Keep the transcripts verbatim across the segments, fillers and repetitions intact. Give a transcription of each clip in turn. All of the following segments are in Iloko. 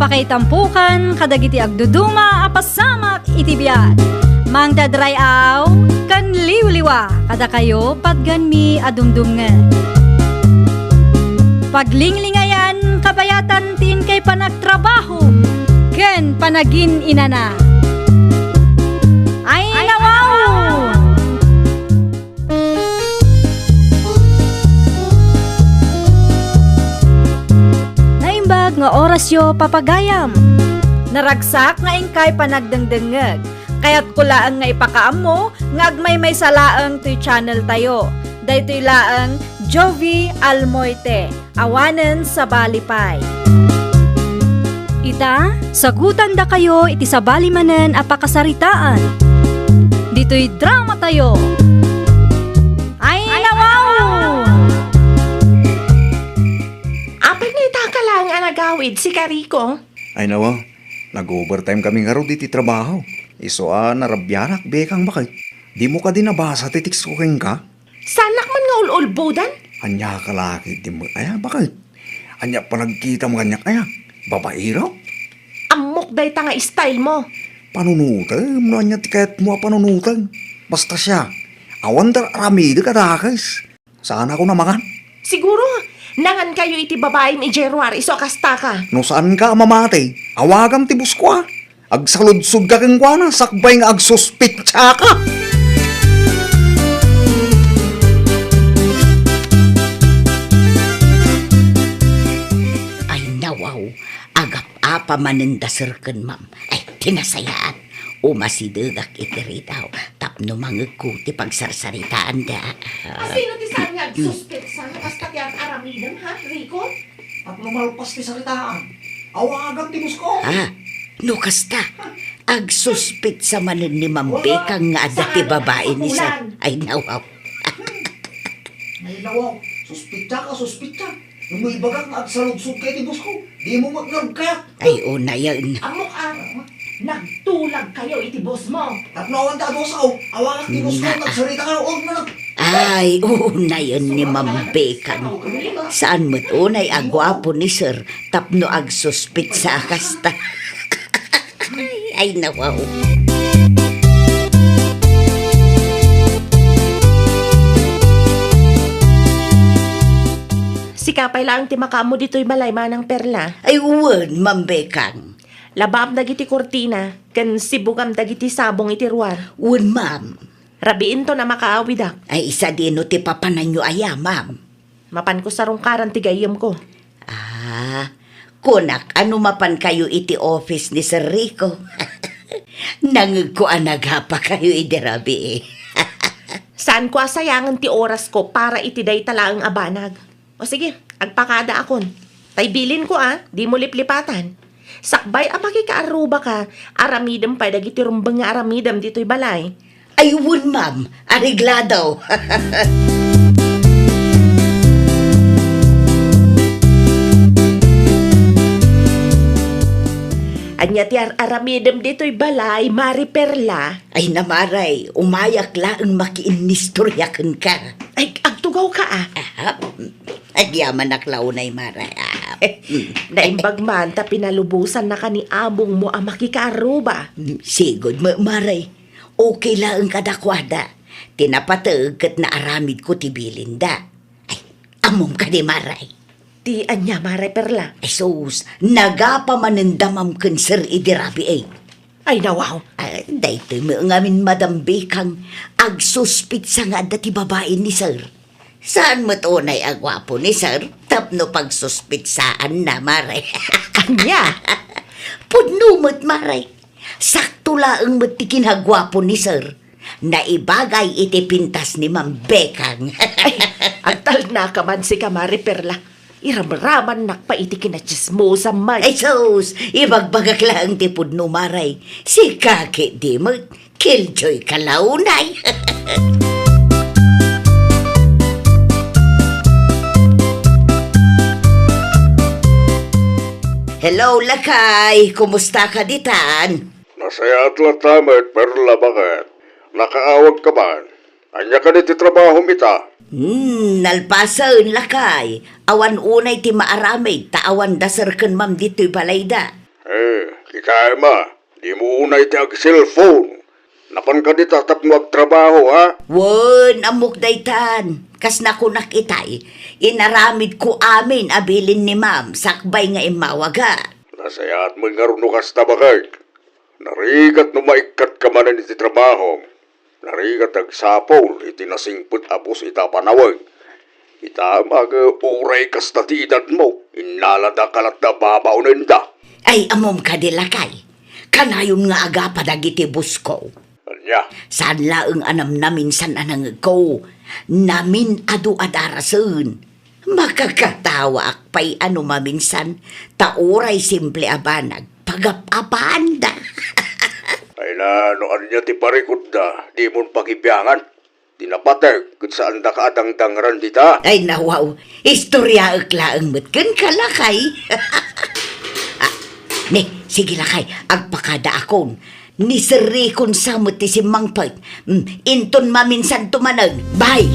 Pakaitampukan kadagiti agduduma a pasamak iti biag. Mangted ray-aw ken liwliwa kadakayo patgenmi a dumdumngeg. Paglinglingayan kabayatan ti inkay panagtrabaho ken panagin-inana. Ay, nawaw! Naimbag nga orasyo, papagayam. Naragsak nga inkay panagdengdengngeg. Kayatko laeng nga ipakaammo nga agmaymaysa laeng toy channel tayo. Daytoy laeng Jovi Almoite. Awanen sabali pay. Ita, sagutandakayo iti sabali manen a pakasaritaan. Ditoy drama tayo. Ay, nawaw! Apay nga ita ka laeng a nagawid, sika Rico? Ay, nawaw. Nag-overtime kami ngarud iti trabaho. Isu a narabianak, Bekang, baket. Dimo kadi nabasa ti text ko kenka? Saanak man nga ul-ulbodan? Ania ka la ketdi met aya, baket? Ania panagkitam kaniak aya? Babaero? Ammok dayta nga style mo. Panunotem, no ania ti kayatmo a panunotem. Basta siya, awan da aramidek a dakes. Saan ako namangan? Siguro, nangan kayo iti babaim idiay ruar, isu a kasta ka. No saan ka a mamati, awagam ti boss ko, a. Agsaludsod ka kenkuana, sakbay nga agsuspitsa ka. Ay, nawaw, agap-apa manen da sir ken ma'am. Ay, ti nasayaat, umasidegak iti ridaw tapno mangegko ti pagsarsaritaanda. Asino ti saan nga agsuspitsa no kasta ti ar-aramidem, ha, Rico? Tapno malpas ti saritaan, awagam ti boss ko. Ah, no kasta, agsuspitsa manen ni Ma'am Bekang nga adda ti babae ni Sir. Ay, nawaw. Ay, nawaw. Suspitsa ka, suspitsa. No ibagak nga agsaludsod ka iti boss ko, dimo met nga agkayat. Ay, unayen. Ammok a, nagtulag kayo iti boss mo. Tapno awan ta a dusa, o, awagak ti boss ko, tagsarita kayo, o, na. Ay, unayen ni Ma'am Bekang. Saan met unay a guapo ni Sir tapno agsuspitsa a kasta. Ay, nawaw. Sika pay laeng ti makaammo ditoy balay, Manang Perla. Ay, wen, Ma'am Bekang. Labaam dagiti kurtina, ken sibugam dagiti sabong iti ruar. Wen, ma'am. Rabiinton a makaawidak. Ay, sadino ti papananyo aya, ma'am? Mapanko sarungkaran ti gayyemko. Ah, kunak a no mapankayo iti office ni Sir Rico. Nangegko a nagapakayo idi rabii. Saanko a sayangen ti orasko para iti dayta laeng a banag. O sige, agpakadaakon. Tay bilinko a, dimo liplipatan. Sakbay a makikaarrubaka, aramidem pay dagiti rumbeng nga aramidem ditoy balay. Ay, wen, ma'am. Areglado. Ania ti ar-aramidem ditoy balay, Mari Perla? Ay, Mare, umayak laeng makiinnistorya kenka. Ay, agtugawka a. Aha. Agyamanak la unay, Mare. Ah. Naimbag man ta pinalubosannaka ni amongmo a makikaarruba. Mm, sigud met, Mare. Okay laeng kadakuada. Ti napateg ket naaramidko ti bilinda. Ay, ammom kadi, Mare? Ti ania, Mare Perla? Ay, sus, nagapa manen da ma'am ken sir idi rabii. Ay, nawaw. Ah, daytoy met ngamin, Madam Bekang, agsuspitsa nga adda ti babaen ni sir. Saan met unay a guapo ni sir tapno pagsuspitsaanna, Mare. Ania? Pudno met, Mare. Sakto laeng met ti kinaguapo ni sir. Naibagay iti pintas ni Ma'am Bekang. Ay, agtalnaka man sika, Mare Perla. Iramramannak pay iti kinatsismosam, May. Ay, sus! Ibagbagak laeng ti pudno, Mare. Sika ketdi met, killjoy ka la unay. Hello, lakay. Kumusta ka ditan? Nasayaat latta met, Perla, baket. Nakaawag ka man. Ania kadi ti trabahom ita? Hmm, nalpasen, lakay. Awan unay ti maaramid, ta awan da sir ken ma'am ditoy balayda. Eh, kitaem a, dimo unay ti ag-cellphone. Napan kadi ta tapno agtrabaho, ha? Wen, ammok daytan. Kas nakunak itay, inaramidko amin a bilin ni Ma'am sakbay nga immawag, a. Nasayaat met ngarud no kasta, baket. Narigat no maikkatka manen iti trabaho. Narigat agsapul iti nasingpet a bus ita panawen. Ita, maga uray kasta ti edadmo, innalada ka latta babaonenda. Ay, ammom kadi, lakay. Kanayon nga agapa dagiti busko. Ania? Saan laeng a namnaminsan a nangegko. Namin-adu a darasen. Makakatawaak pay a no maminsan, ta uray simple a banag, pagap-apaanda. Ay na, no ania ti parikutda, dimon pagibiangan. Ti napateg, ket saandaka a dangdangran dita. Ay, nawaw, istoryaek laeng met kenka, lakay. Ah, ne, sige, lakay, agpakadaakon. Ni Sir Ricon sa met ti simmangpet. Mm, inton maminsanto manen. Bye!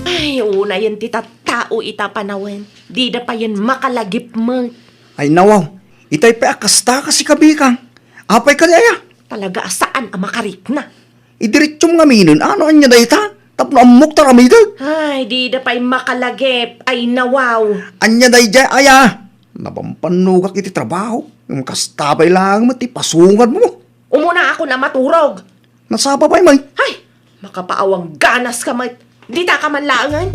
Ay, unayen ti tattao ita panawen. Dida payen makalagip met. Ay, nawaw. Itay pay a kasta ka, sika, Bekang. Apay kadi aya? Talaga a saan a makarikna. Idiretsum ngaminen, ano ania dayta? Tapno ammok ta aramidek. Ay, dida pay makalagip. Ay, nawaw. Ania daydiay aya? Napampannogak iti trabaho. Ngem kasta pay laeng met ti pasungadmo. Umunaakon a maturog. Nasapa pay met. Ay, makapaawang ganas ka met. Dita ka man laengen.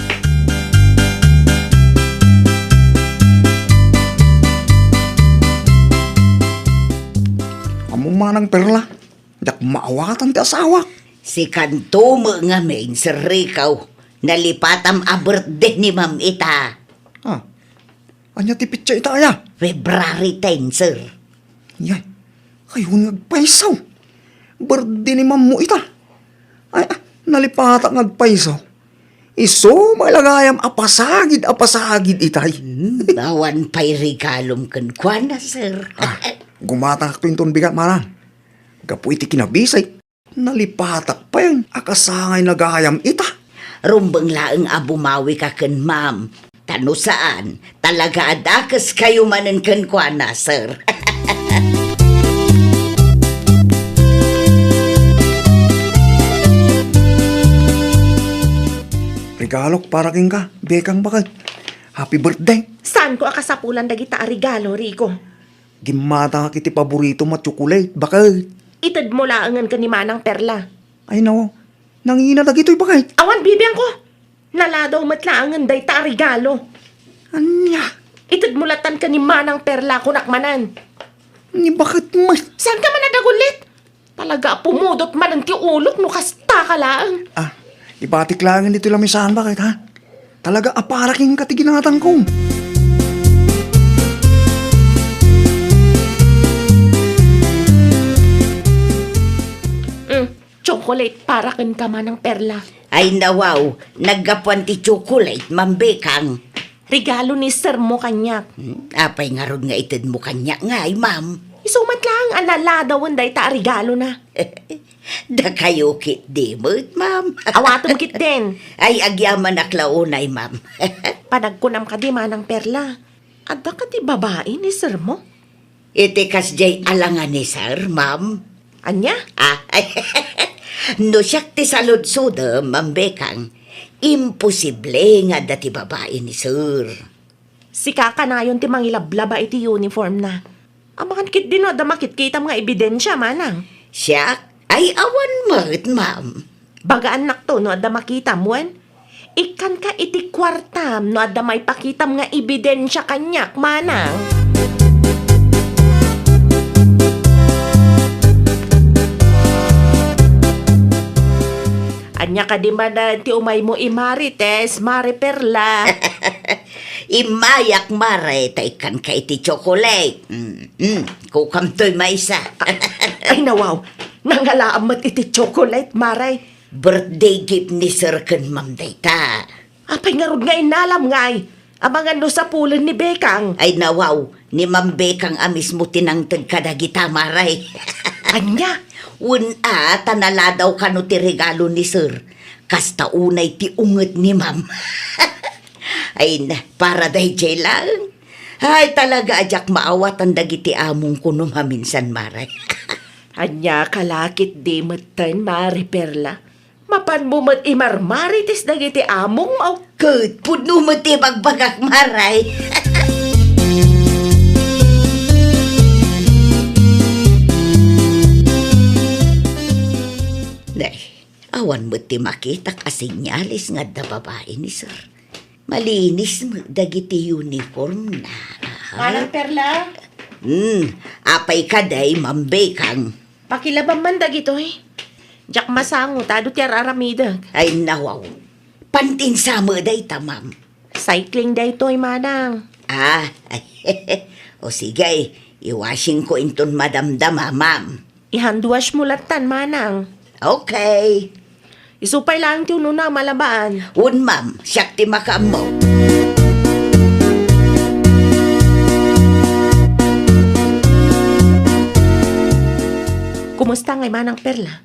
Ammom, Manang Perla, diak maawatan ti asawak. Sikanto met ngamin, Sir Rico. Nalipatam a birthday ni Ma'am ita. Ah, ania ti petsa ita aya? February ten, sir. Yay, kayon nga agpayso. Birthday ni Ma'am mo ita. Ay, ah, nalipatak nga agpayso. Isu, malagayam a pasagid, a pasagid itay. Hmm, awan pay regalom kenkuana, sir. Ah, gumatangakto inton bigat, Manang. Gapu iti kinabisay, nalipatak pay a kasangay na gayam ita. Rumbeng laeng a bumawika ken Ma'am. Ta no saan, talaga a dakeskayo manen kenkuana, sir. Regalok para kenka, Bekang, baket. Happy birthday. Saanko a kasapulan dagita a regalo, Rico? Gimmatangak iti paboritom a tsokolate, baket. Itedmo laengen ken ni Manang Perla. Ay, nawaw. Nangina dagitoy, baket. Awan, bibiangko. Naladaw met laengen dayta a regalo. Ania? Itedmo lattan ken ni Manang Perla, kunak manen. Ni, baket met? Saanka man a dagullit? Talaga a pumudot manen ti ulok no kasta ka laeng. Ah, ibatik laengen ditoy lamisaan, baket, ha? Talaga a para kenka ti ginatangko. Mm, chocolate para kenka, Manang Perla. Ay, nawaw, naggapuan ti chocolate, Ma'am Bekang. Regalo ni sir mo kaniak. Hmm, apay ngarud nga itedmo kaniak ngay, ma'am? Isu met laeng a naladawen dayta a regalona. Dakayo ketdi met, ma'am. Awatem ketdin. Ay, agyamanak la unay, ma'am. Panagkunam kadi, Manang Perla. Adda kadi babai ni sir mo? Iti kasdiay alangan ni sir, ma'am. Ania? Ah, no siak ti saludsodem, Ma'am Bekang, imposible nga adda ti babai ni sir. Sika kanayon ti mangilablaba iti uniform na. Amangan ketdi no adda makitkitam nga ebidensia, manang. Siak? Ay, awan met, ma'am. Bagaannakto no adda makitam, wen? Ikkanka iti kuartam no adda maipakitam nga ebidensia kaniak, manang. Ania kadi manen ti umaymo, i Marites, Mare Perla? Immayak, Mare, ta ikkanka iti tsokolate. Mm, mm, kukamtoy maysa. Ay, nawaw. Nangalaam met iti tsokolate, Mare. Birthday gift ni Sir ken Ma'am dayta. Apay ngarud nga innalam ngay? Amangan no sapulen ni Bekang. Ay, nawaw, ni Ma'am Bekang a mismo ti nangted kadagita, Mare. Ania? Wen a, ta naladaw kano ti regalo ni Sir. Kasta unay ti unget ni Ma'am. Ay, na, para daydiay laeng. Ay, talaga a diak maawatan dagiti amongko no maminsan, Mare. Ania ka la ketdi metten, Mare Perla? Mapanmo met imarmarites dagiti amongmo. Ket pudno met ti bagbagak, Mare. Nay, awan met ti makitak a senyales nga adda babai ni Sir. Malinis met dagiti uniformna. Aha. Manang Perla? Hmm, apay kadi, Ma'am Bekang? Pakilabam man dagitoy. Diak masango ta adu ti ar-aramidek. Ay, nawaw. Pantinsa met dayta, Ma'am. Cycling daytoy, Manang. Ah, o sige, i-washingko inton madamdama, Ma'am. I-hand wash mo lattan, Manang. Okay. Isu pay laeng ti unona a malabaan. Wen, Ma'am, siak ti makaammo. Kumusta ngay, Manang Perla?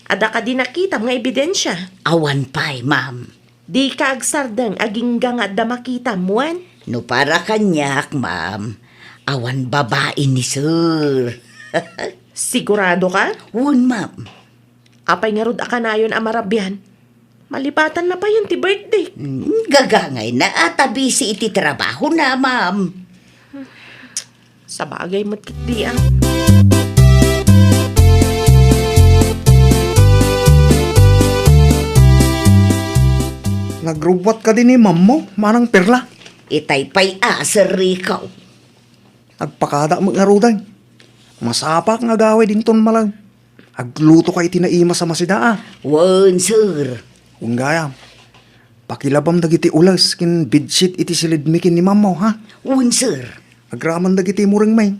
Adda kadi nakitam nga ebidensia? Awan pay, Ma'am. Dika agsardeng agingga nga adda makitam, wen? No para kaniak, Ma'am, awan babai ni Sir. Sigurado ka? Wen, Ma'am. Apay ngarud a kanayon a marabian? Malipatanna payen ti birthday. Hmm, gagangayna a ta busy iti trabahona, Ma'am. Sabagay met ketdi a. Nagrubbuat kadi ni Ma'am mo, Manang Perla? Itay pay a, Sir Rico. Agpakada met ngaruden. Masapak nga agawid inton malaw. Aglutoka iti naimas a masida a. Wen, sir. Wen gayam. Pakilabam dagiti ules ken bedsheet iti silidmi ken ni Ma'am mo, ha? Wen, sir. Agraman dagiti murengmi.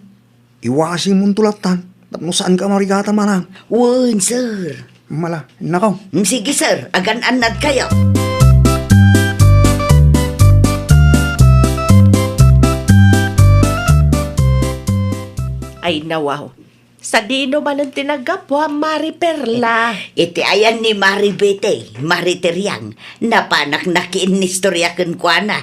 I-washing monto lattan. Tapno saanka a marigatan, Manang. Wen, sir. Mala, nakaw. Mm, sige, sir. Agan-annadkayo. Ay, nawaw. Sadino manen ti naggapuam, Mari Perla? Iti ayan ni Mari Bete, Mari Teriang, napanak nakiinnistorya kenkuana.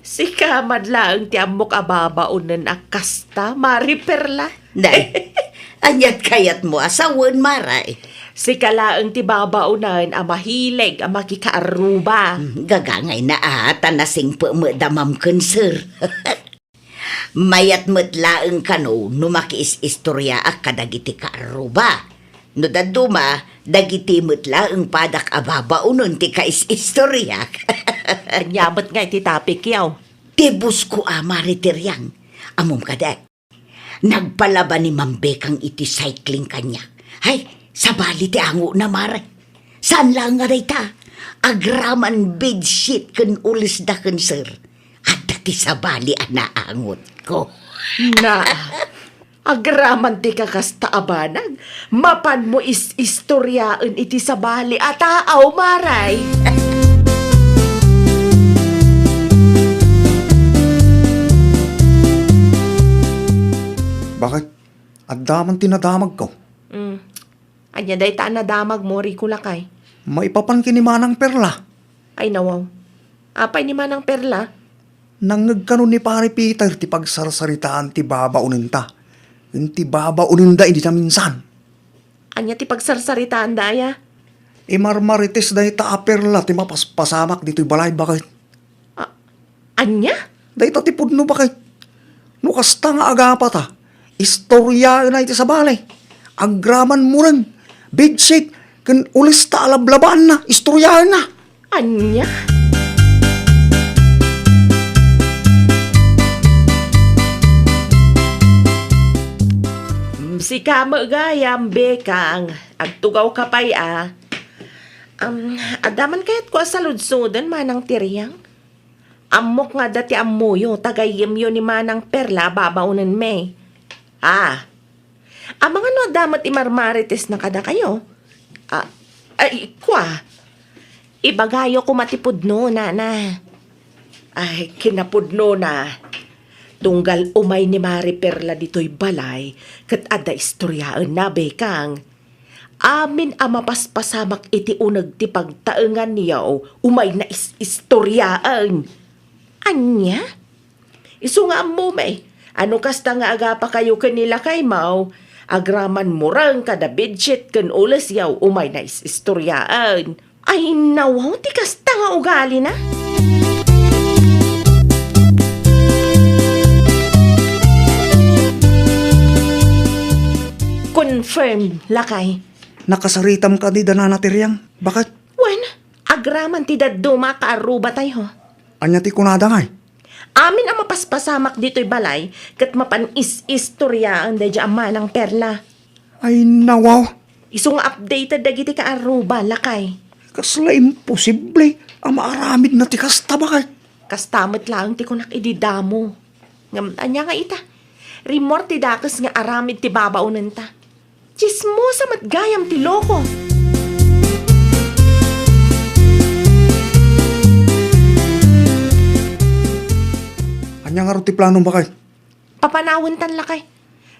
Sika met laeng ti ammok a babaonen a kasta, Mari Perla. Nay, aniat kayatmo a sawen, Mari? Sika laeng ti babaonen a mahilig a makikaarruba. Hmm, gagangayna a, ta nasingpet met da Ma'am ken Sir. Mayat met laeng kano no makiis-istoriaak kadagiti kaarruba. No dadduma, dagiti met laeng padak a babaonen ti kais-istoriak. Ania met ngay ti topic, yaw? Ti boss ko a Mari Teriang. Ammom kadi, nagpalaba ni Ma'am Bekang iti cycling kaniak. Hay, sabali ti angotna, Mari. Saan laeng nga dayta, agraman bedsheet ken ulesda ken Sir. Adda ti sabali a naangotko. Na, agraman ti kakasta a banag, mapanmo is-istoriaen iti sabali a taaw, Mari. Bakit? Adda man ti nadamagko. Mm. Ania dayta a nadamagmo, Rico lakay? Maipapan ken ni Manang Perla. Ay, nawaw. Apay ni Manang Perla? Nangngeg kano ni Pare Peter ti pagsarsaritaan ti babaonenta ken ti babaonenda idi naminsan. Ania ti pagsarsaritaanda, aya? Imarmarites dayta a Perla ti mapaspasamak ditoy balay, baket. A-, ania? Dayta ti pudno, baket. No kasta nga agapata, istoriaenna iti sabali. Agraman mureng, bedsheet, ken ulesta a lablabaanna, istoriaenna. Ania? Mm, sika met gayam, Bekang, agtugawka pay a. Am, adda man kayatko a saludsoden, Manang Tiriang? Ammok nga adda ti ammoyo, ta gayyemyo ni Manang Perla a babaonenmi. Ah, amangan no adda met imarmaritesna kadakayo? Ah, ay, kua. Ibagayo koma ti pudno, nana. Ay, kinapudnona. Tunggal umay ni Mari Perla ditoy balay, ket adda istoriaenna, Bekang. Amin a mapaspasamak iti uneg ti pagtaenganyo, umayna is-istoriaen. Ania? Isu nga ammom, eh. Ano kasta nga agapakayo ken ni lakaymo, agraman mureng kada bedsheet ken ulesyo, umayna is-istoriaen. Ay, nawaw ti kasta nga ugalina. Confirm, lakay. Nakasaritam kadi da Nana Tiriang? Baket? Wen, agraman ti dadduma a kaarrubatayo. Ania ti kunada ngay? Amin a mapaspasamak ditoy balay, ket mapan is-istoriaen daydiay a Manang Perla. Ay, nawaw. Isu nga updated dagiti kaarruba, lakay. Kasla imposible a maaramidna ti kasta, baket. Kasta met laeng ti kunak idi damo. Ngem ania nga ita? Rimmuar ti dakes nga aramid ti babaonenta. Tsismosa met gayam ti loko. Ania ngarud ti planom, baket? Papanawentan, lakay.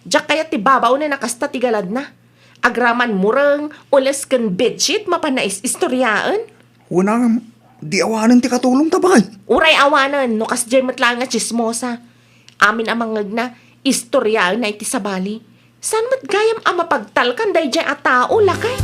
Diak kayat ti babaonen a kasta ti galadna. Agraman mureng, ules ken bedsheet, mapan na is-istoriaen. Wen a, di awanen ti katulongta, baket. Uray awanen, no kasdiay met laeng a tsismosa. Amin a mangngegna, istoriaenna iti sabali. Saan met gayam a mapagtalkan daydiay a tao, lakay?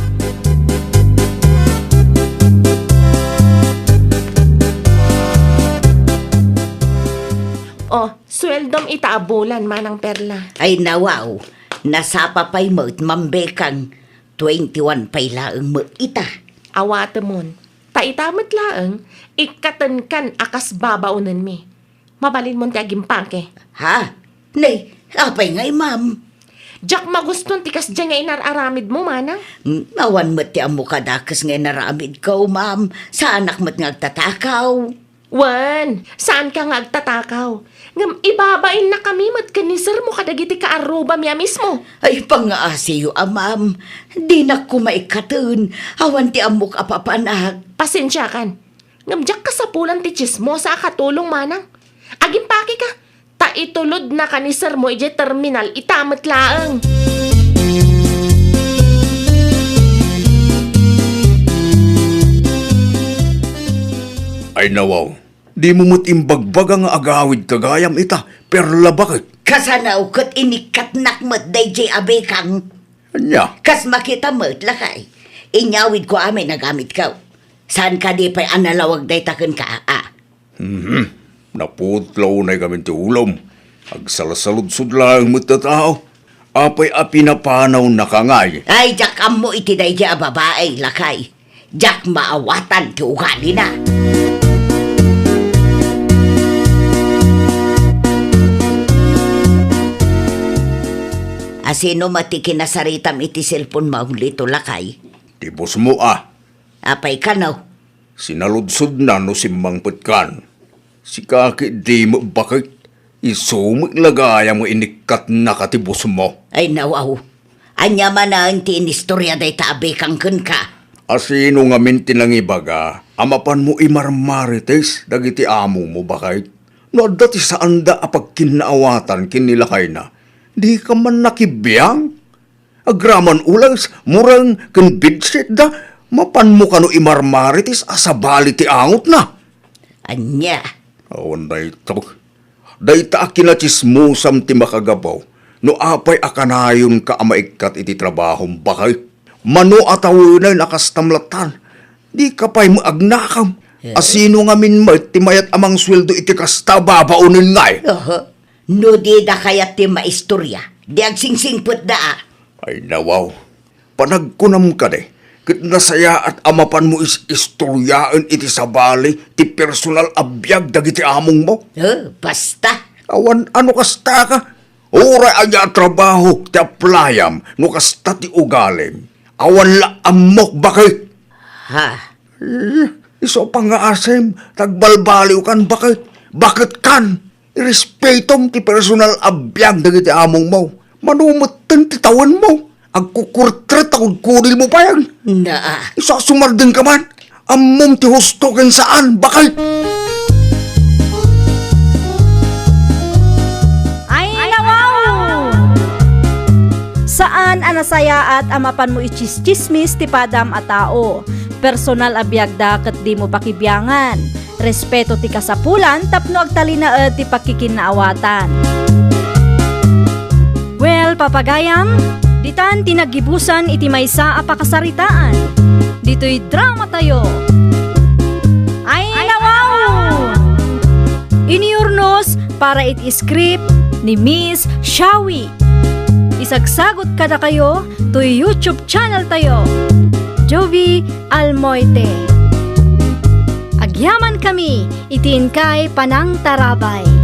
Oh, sueldom ita a bulan, Manang Perla. Ay, nawaw, nasapa pay met, Ma'am Bekang. Twenty-one pay laeng met ita. Awatemon. Ta ita met laeng, ikkatenkan a kas babaonenmi. Mabalinmon ti agimpake. Ha? Nay, apay ngay, ma'am? Diak magustuan ti kasdiay nga inar-aramidmo, manang. Mm, awan met ti ammok a dakes nga inaramidko, ma'am. Saanak met nga agtatakaw. Wen, saanka nga agtatakaw. Ngem ibabainakami met ken ni sermo kadagiti kaarrubami a mismo. Ay, pangaasiyo a, ma'am. Dinak koma ikkaten. Awan ti ammok a papanak. Pasensiakan. Ngem diak kasapulan ti tsismosa a katulong, manang. Agimpakeka, ta itulodnaka ni sermo idiay terminal ita met laeng. Ay, nawaw, dimo met imbagbaga nga agawidka gayam ita, Perla, baket. Kasano ket inikkatnak met daydiay a Bekang. Ania? Kas makita met, lakay. Inyawidko amin a gamitko. Saan kadi pay a nalawag dayta kenka, a? Mhm. Naputlaw unay gamin ti ulom. Agsalsaludsod laeng met a tao. Apay a pinapanawnaka ngay? Ay, diak ammo iti daydiay a babai, lakay. Diak maawatan ti ugalina. Asino met ti kinasaritam iti cellphone mo, Lito, lakay? Ti boss mo, a. Apay kano? Sinaludsodna no simmangpetkan. Sika ketdi met, baket, isu met la gayam nga inikkatnaka ti boss mo. Ay, nawaw. Ania manen ti inistoria dayta a Bekang kenka? Asino ngamin ti nangibaga a mapanmo imarmarites dagiti amongmo, baket? No adda ti saanda a pagkinnaawatan ken ni lakayna, dika man nakibiang? Agraman ules, mureng, ken bedsheet da, mapanmo kano imarmarites a sabali ti angotna? Ania? Awan daytoy. Dayta a kinatsismosam ti makagapu no apay a kanayonka a maikkat iti trabahom, baket. Mano a tawenay a kastam latta. Dika pay met agnakam. Eh? Asino ngamin met ti mayat a mangsueldo iti kasta a babaonen ngay? Aha. No dida kayat ti maistoria, di agsingsingpetda, a. Ay, nawaw. Panagkunam kadi, ket nasayaat a mapanmo is-istoriaen iti sabali ti personal a biag dagiti amongmo? Eh, basta. Awan ano kasta ka. Uray ania a trabaho ti aplayam no kasta ti ugalim. Awan la ammok, baket. Ha? Eh, isu a pangngaasim, ta agbalbaliwkan, baket. Baketkan. Irespetom ti personal a biag dagiti amongmo. Mano metten ti tawenmo. Agkukurtret a kudkudilmo pay. Naa. Isu a sumardengka man. Ammom ti husto ken saan, baket. Ay, nawaw! Saan a Nasayaat a mapanmo itsistsismis ti padam a tao. Personal a biagda ket dimo pakibiangan. Respeto ti kasapulan tapno agtalinaed ti pagkikinnaawatan. Well, papagayam, ditan ti naggibusan iti maysa a pakasaritaan. Ditoy drama tayo. Ay, nawaw! Iniurnos para iti script ni Miss Shawi. Isagsagot kadakayo toy YouTube channel tayo, Jovie Almoite. Agyaman kami iti inkay panangtarabay.